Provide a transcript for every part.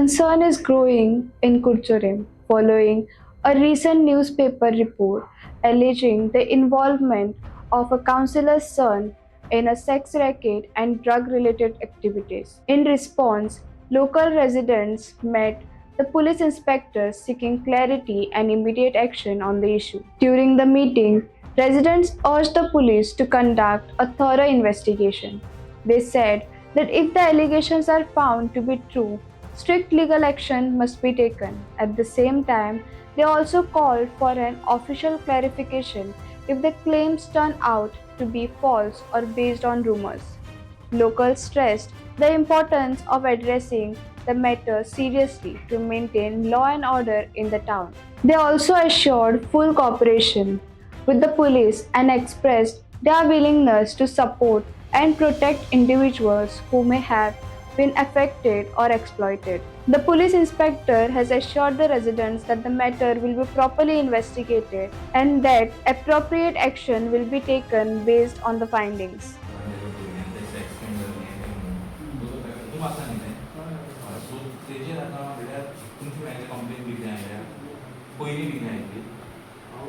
Concern is growing in Curchorem following a recent newspaper report alleging the involvement of a councillor's son in a sex racket and drug related activities. In response, local residents met the police inspector seeking clarity and immediate action on the issue. During the meeting, residents urged the police to conduct a thorough investigation. They said that if the allegations are found to be true, strict legal action must be taken. At the same time, they also called for an official clarification if the claims turn out to be false or based on rumors. Locals stressed the importance of addressing the matter seriously to maintain law and order in the town. They also assured full cooperation with the police and expressed their willingness to support and protect individuals who may have been affected or exploited. The police inspector has assured the residents that the matter will be properly investigated and that appropriate action will be taken based on the findings. तूं आसा न्ही तें, so तेजेर आतां म्हणल्यार तुमची मागीर complain बी कितें आयल्या, पयलीं बी कितें आयिल्ली? हांव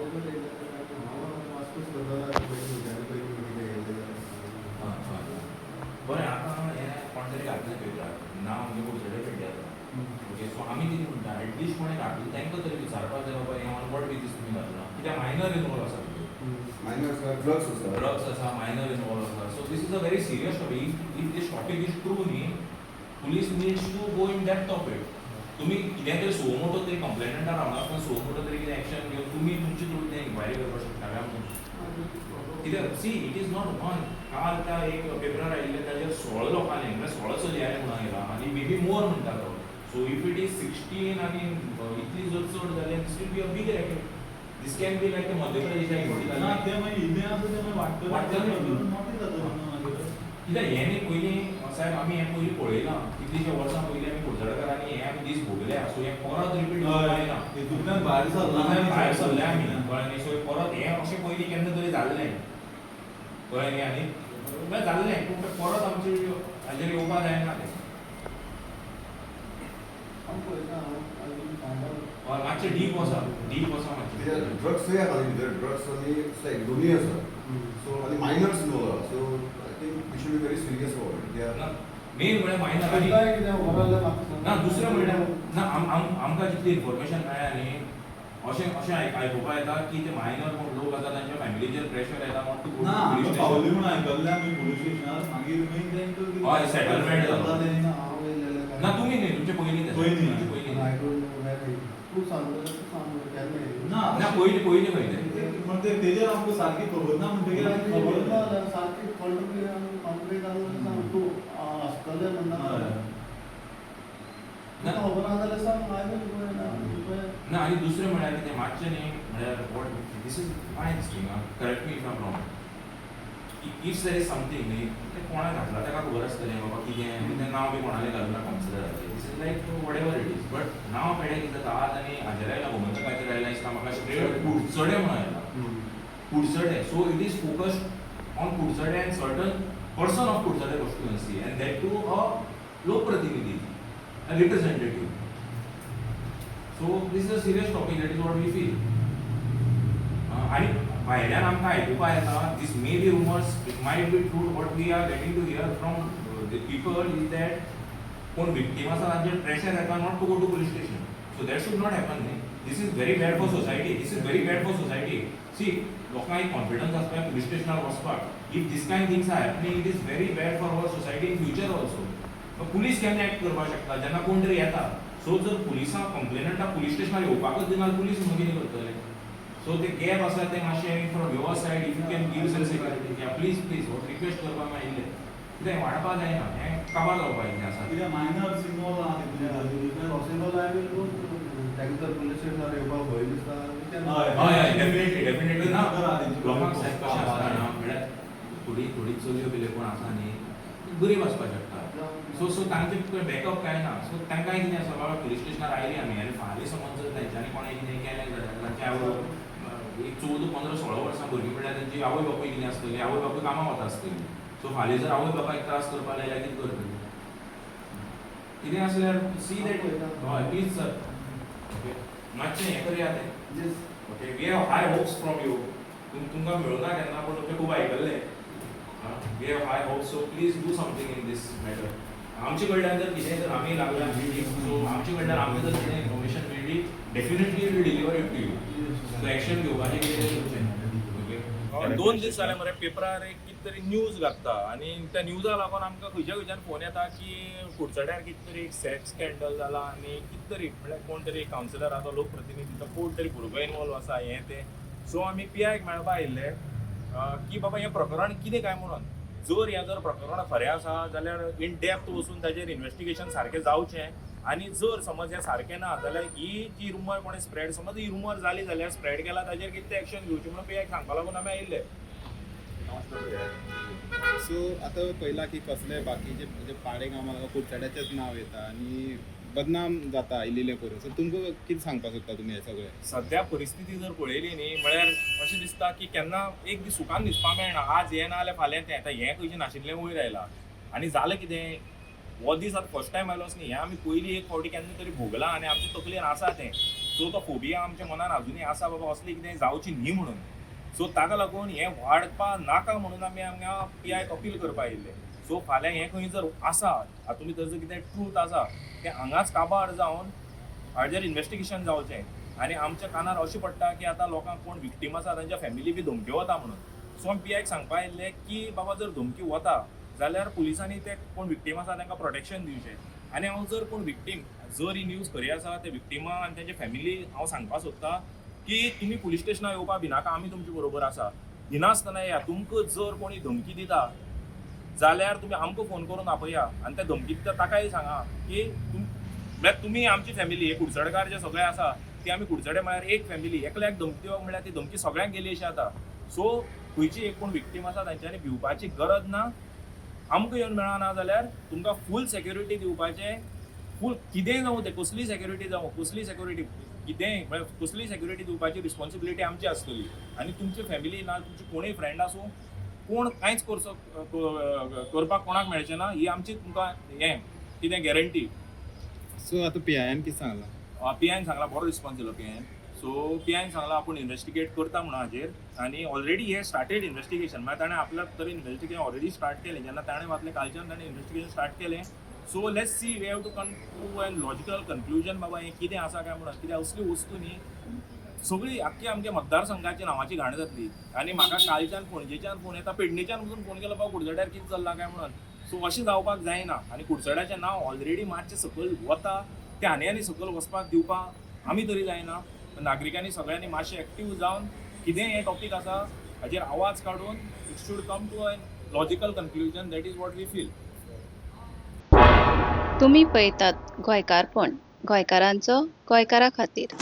वासपूस करतालो पयलीं, पयलीं कितें गेल्लें. हय हय बरें, आतां हें कोण तरी घातलें पेपरार, नांव आमचें कुडचडे पेड्डे जाता. ओके, सो आमी कितें म्हणटा, एटलिस्ट कोणें घातलें तांकां तरी विचारपाक जाय, बाबा, हें ऑन what basis तुमी घातलां? कित्याक मायनर इनवॉल्व आसा तितून. मायनर आसा, ड्रग्स आसा. ड्रग्स आसा, मायनर इनवॉल्व आसा. So this is a very serious topic. If this topic is true न्ही, police needs to go in depth of it. तुमी कितें तरी सुओ मोटो तरी, कंप्लेनंटा रावनासतना सुओ मोटो तरी कितें एक्शन घेवन तुमी तुमचे थ्रू कितें इन्क्वायरी करपाक शकता काय म्हणून. कित्याक see, it is not one. काल त्या एक पेपरार आयिल्लें, ताजेर 16 लोकांनी, म्हळ्यार 16 चलयांनी म्हणून आयला आनी मे बी मोर म्हणटा तो. So if it is 16 आनी इतली जर चड जाल्यार this will be a big racket. This can be like मध्य प्रदेशाक घडली. ना, ते मागीर इल्लें आसा, ते मागीर वाडटलें. वाडटलें. नोटीस जाता मागीर. कित्याक हें न्ही पयलीं सायब, आमी हें पयलीं पळयलां. कितलींशीं वर्सां पयलीं आमी कुडचडेकारांनी हें आमी दीस भोगल्या. सो हें परत रिपीट जायना. हितूंतल्यान भायर सरला. भायर सरले आमी, कळ्ळें न्ही? सो परत हें अशें पयलीं केन्ना तरी जाल्लें, कळ्ळें न्ही? आनी म्हळ्यार जाल्लें, पूण तें परत आमचे हाजेर येवपा जायना तें. हांव पळयता, हांव अजून सांगता. हय, मातशें डीप वसा, डीप वसा मातशें. कित्याक ड्रग्सूय आसा भितर, ड्रग्स आनी सेक्स दोनूय आसा. सो आनी मायनर्स इनवॉल्व आसा, so I think we should be very serious about it, कित्याक ना, मेन म्हळ्यार मायनर आनी तुमकां कितें खबर जाल्यार म्हाका सांग. ना, दुसरें म्हणल्यार ना, आम आम आमकां जितली इन्फॉर्मेशन मेळ्ळ्या न्ही, अशें अशें आयकुपा येता की ते मायनर कोण लोक आसा, तांच्या फॅमिलीचेर प्रेशर येता not to go ना, टू पुलीस आमकां स्टेशन. पावली म्हणून आयकल्लें आमी पुलीस स्टेशनार, मागीर मागीर तेंकां हय, settlement जालो. ना, हांव येयलेलें काय. ना, तुमी न्ही, तुमचे पयलीं ते. पयलीं. तुमचे पयलीं. I don't know where. तूं सांगता, तूं सांग, केन्ना येयलें? ना. ना, पयलीं पयलीं खंय ते. पण ते तेजेर आमकां सारकी खबर ना म्हणटकीर आमी खबर ना जाल्यार सारकी कॉन्ट्री कॉन्ट्री घालून सांग तूं, आसतलें म्हणना. हय. ना. तुका खबर आसा जाल्यार सांग, I will go. ना, आनी दुसरें म्हळ्यार कितें मातशें न्ही, म्हळ्यार what this is my thing, correct me if I'm wrong, if there is something न्ही, तें कोणाक घातलां ताका खबर आसतलें बाबा कितें. आनी तें नांव बी कोणालें घालूं ना कावन्सिलराचें. This is like whatever it is, but नांव पेड्यार कितें जाता? आज आनी हाजेर आयला, गोमंतकाचेर आयला दिसता म्हाका, स्ट्रेट कुडचडे म्हणून आयला. कुडचडे, so it is focused on Kudchade and certain person of Kudchade constituency, and that too a लोकप्रतिनिधी, a representative. So this is a serious topic, that is what we feel. आनी भायल्यान आमकां आयकुपा येता, this may be rumours, it might be true, what we are getting to hear from the people is that कोण victim आसा तांचेर pressure येता not to go to police station. So that should not happen न्ही. This is very bad for society. This is very bad for society. See, लोकांक एक confidence आसता police स्टेशनार वचपाक. If this kind things are happening, it is very bad for our society in future also. Police केन्ना act करपाक शकता? जेन्ना कोण तरी येता. सो जर पुलिसां कंप्लेनंटाक पुलीस स्टेशनार येवपाकच दिना, पुलीस म्हणून कितें करतले? सो ते गॅप आसा ते मातशें from your side if you can give some security, please, please, हो रिक्वेस्ट करपाक आयिल्लें. कित्याक वाडपाक जायना हें, काबार जावपाक इतलें आसा. कित्याक मायनर्स इनवॉल्व आहा तितून. Possible, I will go. तांकां जर पुलीस स्टेशनार येवपाक भंय दिसता, हय. हय हय डेफिनेटली डेफिनेटली. ना, लोकांक सायब कशें आसता ना, म्हळ्यार थोडी थोडी चलयो बिलयो कोण आसा न्ही, गरीब आसपाक शकता. सो सो तांचे बॅकअप कांय ना. सो तांकां कितें आसा, बाबा, पुलीस स्टेशनार आयली आमी आनी फाल्यां समज जर तेंच्यांनी कोणें कितें केलें जाल्यार तांचे आवय, एक 14, 15, 16 वर्सां भुरगीं म्हणल्यार तेंची आवय बापूय कितें आसतली? आवय बापूय कामाक वता आसतली. सो फाल्यां जर आवय बापायक त्रास करपाक लायल्यार कितें करतली? कितें आसल्यार सी that. हय, प्लीज सर, ओके, मातशें हें करया तें. Yes. Okay, we have high hopes from you. तुमकां मेळूना केन्ना, पूण तुमचें खूब आयकल्लें. We have high hopes, so please do something in this matter. आमचे कडल्यान जर कितेंय जर आमी लागल्या आमची टीम, सो आमचे कडल्यान आमकां जर कितें इन्फॉर्मेशन मेळ्ळी, definitely will deliver it to you. So action घेवपाचें कितें तें करचें, ओके. 2 दीस जाले मरे, पेपरार एक कितें तरी न्यूज घातता आनी त्या न्यूजा लागून आमकां खंयच्या खंयच्यान फोन येता की कुडचड्यार कितें तरी एक सेक्स स्कॅन्डल जाला आनी कितें तरी, म्हळ्यार कोण तरी कावन्सिलर आसा, लोकप्रतिनिधी, तो कोण तरी भुरगो इनवॉल्व आसा, हें तें. सो आमी पीआयक मेळपा आयिल्ले की बाबा हें प्रकरण कितें काय म्हणून. जर हें जर प्रकरण खरें आसा जाल्यार इन डेप्थ वचून ताजेर इन्वेस्टिगेशन सारकें जावचें आनी जर समज हें सारकें ना जाल्यार ही जी रुमर कोणें स्प्रेड, समज ही रुमर जाली जाल्यार स्प्रेड केला, ताजेर कितें एक्शन घेवचें म्हणून पीआयक सांगपा लागून आमी आयिल्ले. सो आतां पळयलां की कसले बाकीचे म्हणजे पाडे गांवां कुडचड्याचेंच नांव येता आनी बदनाम जाता इल्लें करून. सो तुमकां कितें सांगपाक सोदता तुमी हें सगळें? सद्या परिस्थिती जर पळयली न्ही, म्हळ्यार अशें दिसता की केन्ना एक दीस सुखान न्हिदपाक मेळना. आज हें ना जाल्यार फाल्यां तें. आतां हें खंयचें नाशिल्लें वयर आयलां आनी जालें कितें, हो दीस आतां फर्स्ट टायम आयलो न्ही. हें आमी पयलीं एक फावटी केन्ना तरी भोगलां आनी आमच्या तकलेन आसा तें. सो तो फोबिया आमच्या मनान अजुनूय आसा, बाबा असलें कितें जावचें न्ही म्हणून. सो ताका लागून हें वाडपा नाका म्हणून आमी हांगा पीआयक अपील करपा आयिल्ले. सो फाल्यां हें खंय जर आसा, हातूंत भितर जर कितें ट्रूथ आसा, तें हांगाच काबार जावन हाजेर इन्वेस्टिगेशन जावचें. आनी आमच्या कानार अशें पडटा की आतां लोकांक कोण विक्टीम आसा तांच्या फॅमिली बी धमक्यो वता म्हणून. सो आमी पीआयक सांगपा आयिल्ले की बाबा जर धमकी वता जाल्यार पुलिसांनी ते कोण विक्टीम आसा तांकां प्रोटेक्शन दिवचें. आनी हांव जर कोण विक्टीम, जर ही न्यूज खरी आसा, ते विक्टिमा आनी तांचे फॅमिली हांव सांगपाक सोदता की तुमी पुलीस स्टेशनार येवपा भिनाका, आमी तुमचे बरोबर आसा. भिनासतना येया. तुमकां जर कोणी धमकी दिता जाल्यार तुमी आमकां फोन करून आपया आनी त्या धमकी दिता ताकाय सांगा की म्हळ्यार तुमी आमची फॅमिली, हे कुडचडकार जे सगळे आसा ती आमी कुडचडे म्हळ्यार एक फॅमिली. एकल्याक धमकी दिवप म्हळ्यार ती धमकी सगळ्यांक गेली अशी जाता. सो खंयची एक कोण विक्टीम आसा तांच्यांनी भिवपाची गरज ना. आमकां येवन मेळना जाल्यार तुमकां फूल सेक्युरिटी दिवपाचें, फूल कितेंय जावं तें, कसलीय सेक्युरिटी जावं, कसलीय सेक्युरिटी कितेंय, म्हळ्यार कसलीय सेक्युरिटी दिवपाची रिस्पॉन्सिबिलिटी आमची आसतली. आनी तुमची फॅमिली ना तुमची कोणूय फ्रेंड आसूं, कोण कांयच करचो करपाक कोणाक मेळचें ना, ही आमची तुमकां हें कितें गॅरंटी. सो आतां पीआयन कितें सांगलां? पीआयन सांगला, बरो रिस्पॉन्स दिलो पीआयन. सो पीआयन सांगला आपूण इन्वेस्टिगेट करता म्हणून हाजेर आनी ऑलरेडी हे स्टार्टेड इन्वेस्टिगेशन, म्हळ्यार ताणें आपल्या तरेन इन्वेस्टिगेशन ऑलरेडी स्टार्ट केलें. जेन्ना ताणें वाचलें कालच्यान ताणें इन्वेस्टिगेशन स्टार्ट केलें. So let's see, we have to come to an logical conclusion बाबा हें कितें आसा काय म्हणून. कित्याक असली वस्तू न्ही सगळी आख्खी आमच्या मतदारसंघाची नांवाची घाण जातली. आनी म्हाका कालच्यान पणजेच्यान फोन येता, पेडणेच्यान पसून फोन केलो, बाबा कुडचड्यार कितें चल्लां काय म्हणून. सो अशें जावपाक जायना आनी कुडचड्याचें नांव ऑलरेडी मातशें सकयल वता तें आनी आनी सकयल वचपाक दिवपाक आमी तरी जायना. नागरिकांनी सगळ्यांनी मातशें एक्टीव जावन कितेंय हें टॉपीक आसा हाजेर आवाज काडून it should come to a logical conclusion, that is what we feel. तुमी पळयतात गोंयकारपण, गोंयकारांचो गोंयकारा खातीर.